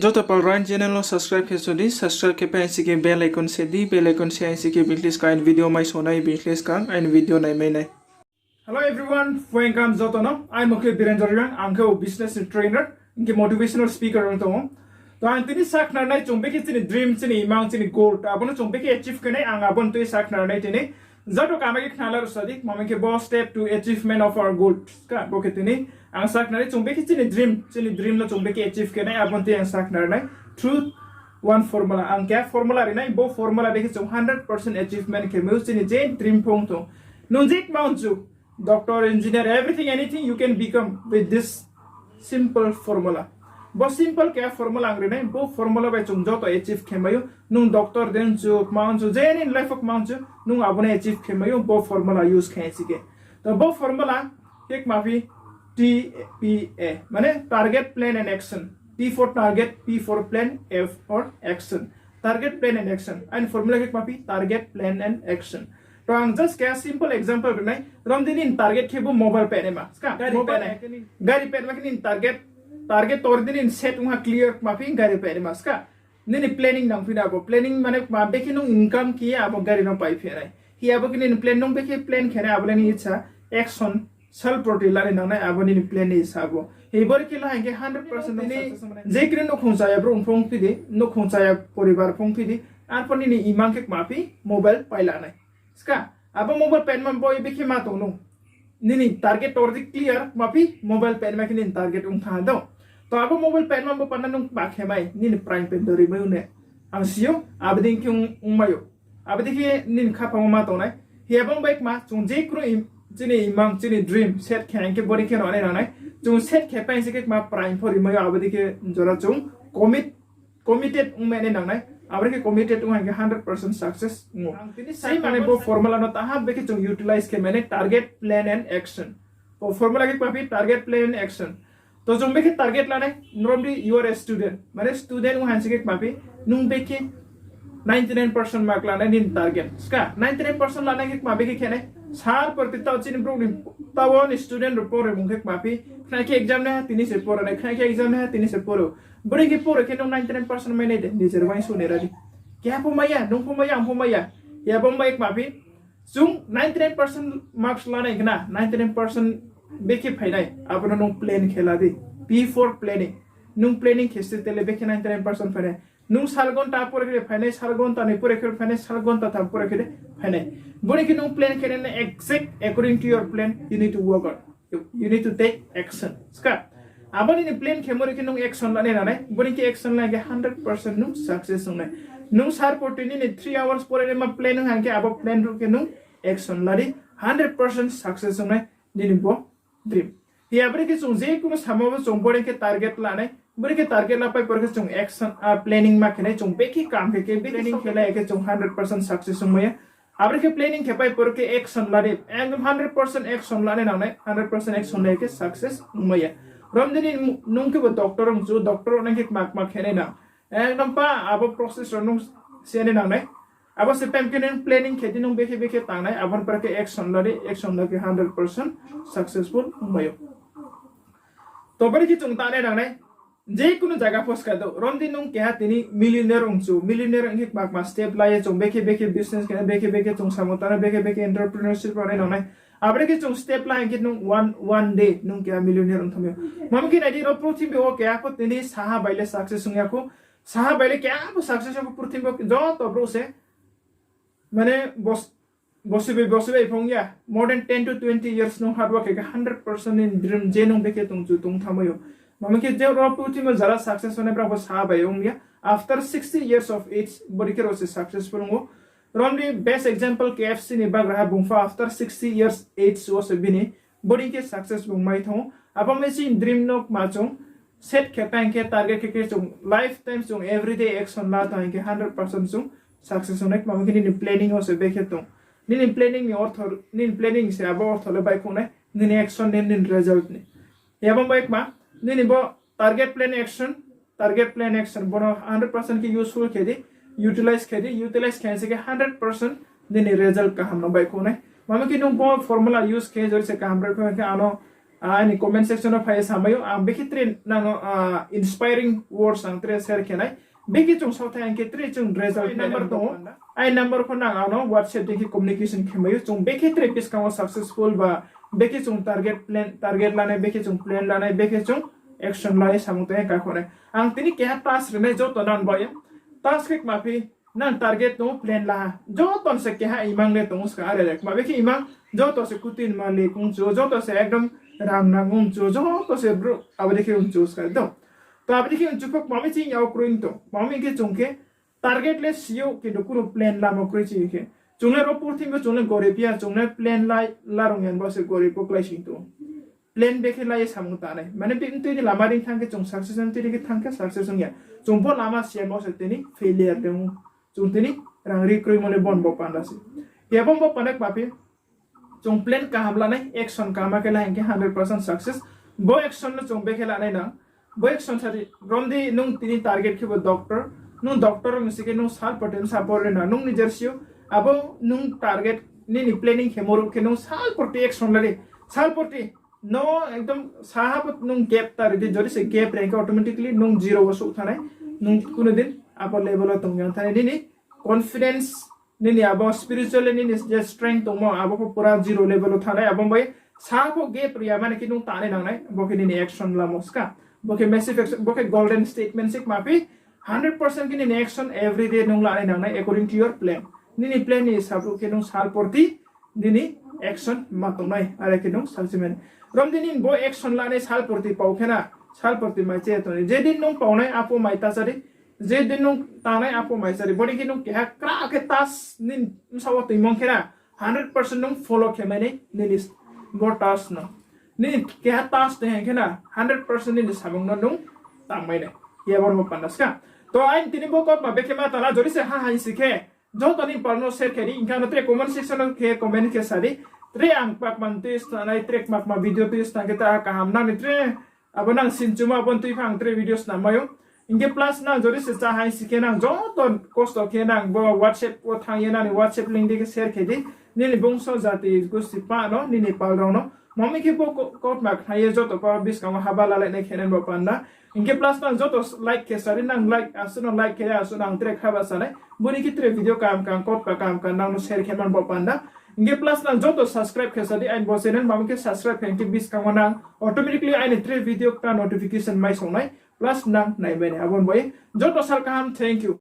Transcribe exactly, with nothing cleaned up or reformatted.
Joto pal Ryan channel no subscribe khe sodi, subscribe khe pai si khe bell icon se di, bell icon se ai si khe bini khe skang aini video mai sonai, bini khe skang aini video naimai nai. Hello everyone, welcome joto no. Aini mung khe Birenjor Reang, ang khe o business ni trainer, hing khe motivational speaker ong tong ou. To ang tini sakhnari nai chung bekhe chini dream, chini imang, chini goal, abo no chung bekhe achieve khe nai, ang abo no tui sakhnari nai tini. Joto kama khe khnala rwsa di, mami khe bo step to achievement of our goal. Ka, bo khe tini ang sakhnari chung bekhe chini dream, chini dream no chung bekhe achieve khe nai, abo no tui ang sakhnari nai. Through one formula, ang khe formula ri nai, bo formula de khe chung hundred percent achievement khe mai ou chini je dream phung tong. Nung je kma ong chu, doctor, engineer, everything, anything you can become with this simple formula. Bo simple khe formula ang ri nai, bo formula bai chung joto achieve khe mai ou. Nung doctor de ong chu, kma ong chu, je nini life o kma ong chu, nung abo no achieve khe mai ou, bo formula use khe si khe. To bo formula khe kma phi T P A, mane target, plan and action. T for target, P for plan, A for action. Target, plan and action. Aini formula khe kma phi target, plan and action. To ang just khe simple example ri nai. Rom di nini target khe bo mobile pehnaima. Ska, gari pehnaima khe nini target, target tor di nini set ong ha clear kma phi gari pehnaima. Ska, nini planning nang phi na abo. Planning mane kma bekhe nung income khe abo gari no pai phi nai. Hi abo khe nini plan, nung bekhe plan khe nai, abo le nini icha, action, sal proti lani nang nai, abo nini plan ni sa bo. Hi bori khe la hing khe hundred percent nini je khe nouhkhong chaya brouh phung phi di, nouhkhong chaya poribar phung phi di, arphuh nini imang khe kma phi mobile pai la nai. Ska, abo mobile pehnaima bo bekhe ma tong nung. Nini target tor di clear, kma phi mobile pehnaima khe nini target ong thanng do. To abo mobile pehnaima bo panda nung kma khe mai, nini prime pen do ri mai ou ne. Ang si ou, abo dei khe ong, ong mai ou. Abo dei khe nini khaphang wo ma tong nai. Hi abo bai kma, chung je kunu im-, chini imang, chini dream set khe hing khe bori khe no nai nang nai. Chung set khe pai si khe kma prime pho ri mai ou, abo dei khe jora chung commit, committed ong mai nai nang nai. Abo dei khe committed ong hing khe hundred percent success ong ou. Ang tini sei mane bo formula no taha bekhe chung utilize khe mai nai, target, plan and action. Bo formula khe kma phi target, plan and action. To chung bekhe target la nai, rom di you are a student. Mane student ong hing si khe kma phi, nung bekhe ninety nine percent mark la nai nini target. Ska, ninety nine percent la nai khe kma bekhe khe nai. Sal proti tao chini brouh ni tao ni student rao pore mung khe kma phi, khnai khe exam nai ha tini se pore nai, khnai khe exam nai ha tini se pore. Bori khe pore khe nung ninety nine percent mai nai de, nijer uaingsouh nai ra di. Keha pho mai ya, nung pho mai ya, ang pho mai ya. Hi abo bai kma phi, chung ninety nine percent marks la nai khe na, ninety nine percent bekhe phai nai, abo no nung plan khe la di. P for planning. Nung planning khe se tele bekhe ninety nine percent phai nai. Nung sal gonta pore khe phai nai, sal gonta ni pore khe phai nai, sal gonta tham pore khe phai nai. Bori khe nung plan khe nai, exact according to your plan, you need to work out. You need to take action. Ska, abo nini plan khe bori khe nung action la nai nang nai. Bori khe action la khe hundred percent nung success ong nai. Nung sal proti nini three hours pore nai ma plan ong hing khe abo plan ruh khe nung action la di, hundred percent success ong nai nini bo dream. Hi abo dei khe chung je kunu samo bo chung bori khe target la nai. Bori khe target la pai pore khe chung action, ah, planning ma khe nai, chung bekhe kam khe khe, planning khe la ya khe chung hundred percent success ong mai ya. Abo dei khe planning khe pai pore khe action la di, ekdom hundred percent action la nai nang nai, hundred percent action la ya khe success ong mai ya. Rom di nini nung khe bo doctor ong chu, doctor ong nai khe kma kma khe nai nang. Ekdom pa abo process rao nung se nai nang nai. Abo se pai khe nung planning khe di nung bekhe bekhe tang nai, abo ni pore khe action la di, action la khe hundred percent successful ong mai ou. To bori khe chung ta nai nang nai. Je kunu zaga pho ska do, rom di nung keha tini millionaire ong chu, millionaire ong khe kma kma step la ye chung bekhe bekhe business khe nai, bekhe bekhe chung samung tang nai, bekhe bekhe entrepreneurship rao nai nang nai. Abo dei khe chung step la hing khe nung one, one day nung keha millionaire ong thanng mai ou. Mami khe nai di, ro purthimbi wo keha pho tini saha bai le success ong ya khou. Saha bai le keha pho success ong ya khou purthimbi wo, joto brouh se mane bos-, bosi bai, bosi bai phung ya, more than ten to twenty years nung hard work khe khe hundred percent ni dream je nung bekhe tong chu tong thanng mai ou. Mami khe je ro purthimbi wo jara success ong nai brao pho saha bai ong ya. After sixty years of age, bori khe rao se successful ong ou. Rom di best example K F C ni bagraha, bung pho after sixty years age wo se bini bori khe success bung mai thanng ou. Abo mai chini dream no kma chung set khe tang khe target khe khe chung lifetime chung everyday action la tang khe hundred percent chung success ong nai. Kma khe nini planning wo se bekhe tong. Nini planning ni ortho, nini planning se abo ortho le baihkhouh nai. Nini action ni, nini result ni. Hi abo bai kma, nini bo target, plan, action, target, plan, action, bo no hundred percent khe useful khe di, utilize khe di, utilize khe se khe hundred percent nini result kaham no baihkhouh nai. Mami khe nung bo formula use khe jori se kaham bai khe ano Aini comment section wo phai ye samai ou, ang bekhe tre nang no inspiring words ang tre share khe nai. Bekhe chung saothai hing khe tre chung result number tong ou. Aini number pho nang ang no WhatsApp dei khe communication khe mai ou. Chung bekhe tre buskang wo successful ba bekhe chung target lanai, bekhe chung plan lanai, bekhe chung action lai ye samung tang ye kakhouh nai. Ang tini keha task ri nai joto nang bai ye. Task khe kma phi, nang target tong ou, plan la ha. Joto ni se keha imang le tong ou ska, are le kma bekhe imang, joto se kutin malik ong chu, joto se ekdom rang nang ong chu, joto se brouh abo dei khe ong chu ska do. To abo dei khe ong chu pho kma mi chini yag kroi tong, kma mi khe chung khe target le si ou, kintu kuno plan lamo kroi chini khe. Chung le ro purthimbi chung le gorib ya, chung le plan la rung ya, bo se gorib bo klái sing tong ou. Plan bekhe lai ye samung tangnai. Mane bini tui ni lama ring thanng khe chung success, tui ni khe thanng khe success ong ya. Chung bo lama si ya, bo se tini failure tong ou. Chung tini rang ri kroimo le bon bo panda se. Khe bon bo panda kma phi, chung plan kaham lanai, action kaham khe la hing khe hundred percent success. Bo action no chung bekhe lanai nang. Bo action sari, rom di nung tini target khe bo doctor. Nung doctor ong si khe nung sal porti bsa por ri nang. Nung nijer si ou, abo nung target nini planning khe moruh khe nung sal porti action la di. Sal porti no ekdom saha bo nung gap ta ri di, jori se gap ri hing khe automatically nung zero wo souh thanngnai. Nung kuno din abo level wo tong yang thanngnai. Nini confidence, nini abo spiritually nini je strength tongmo, abo pho pura zero level wo thanngnai. Abo bai saha pho gap ri ya mani khe nung tangnai nangnai, bo khe nini action lamo ska. Bo khe massive action, bo khe golden statement se kma phi, hundred percent khe nini action every day nung lanai nangnai according to your plan. Nini plan ni hisab ruh khe nung sal porti nini action ma tongnai, are khe nung success mai nai. Rom di nini bo action lanai sal porti pau khe na, sal porti mai che tong di. Je din nung pau nai apho mai ta chá di, je din nung tangnai apho mai chá di. Bo dei khe nung keha kra khe task nini bsaoh wo toimong khe na, hundred percent nung follow khe mai nai nini bo task no. Nini keha task toi hing khe na, hundred percent nini samung no nung tang mai nai. Ye bor bo panda ska. To aini tini bo kautma bekhe ma tala, jori se ha haing si khe, joto ni pal no share khe di, hing khe ano tre comment section no khe comment khe sa di. Tre ang kma kma tui snanai, tre kma kma video tui snang khe ta kaham nang ni tre abo nang sinchuma abo tui pha ang tre video snam mai ou. Hing khe plus nang jori se chá haing si khe nang joto kosto khe nang bo WhatsApp wo thanng ye nang ni WhatsApp link dei khe share khe di. Nini bungso jati gusti pa no, nini pal rao no. Mami khe bo kautma khnai ye joto pa buskang wo haba lalai nai khe nai bo panda. Hing khe plus nang joto like khe sa di, nang like, asuh no like khe, asuh nang tre khaba sa nai. Bo ni khe tre video kaham kaham, kautma kaham kaham nang no share khe man bo panda. Hing khe plus nang joto subscribe khe sa di aini bo channel, mami khe subscribe khe hing khe buskang wo nang automatically aini tre video kta notification mai song nai. Plus nang nai mai nai. Abo ni bai joto sal kaham, thank you.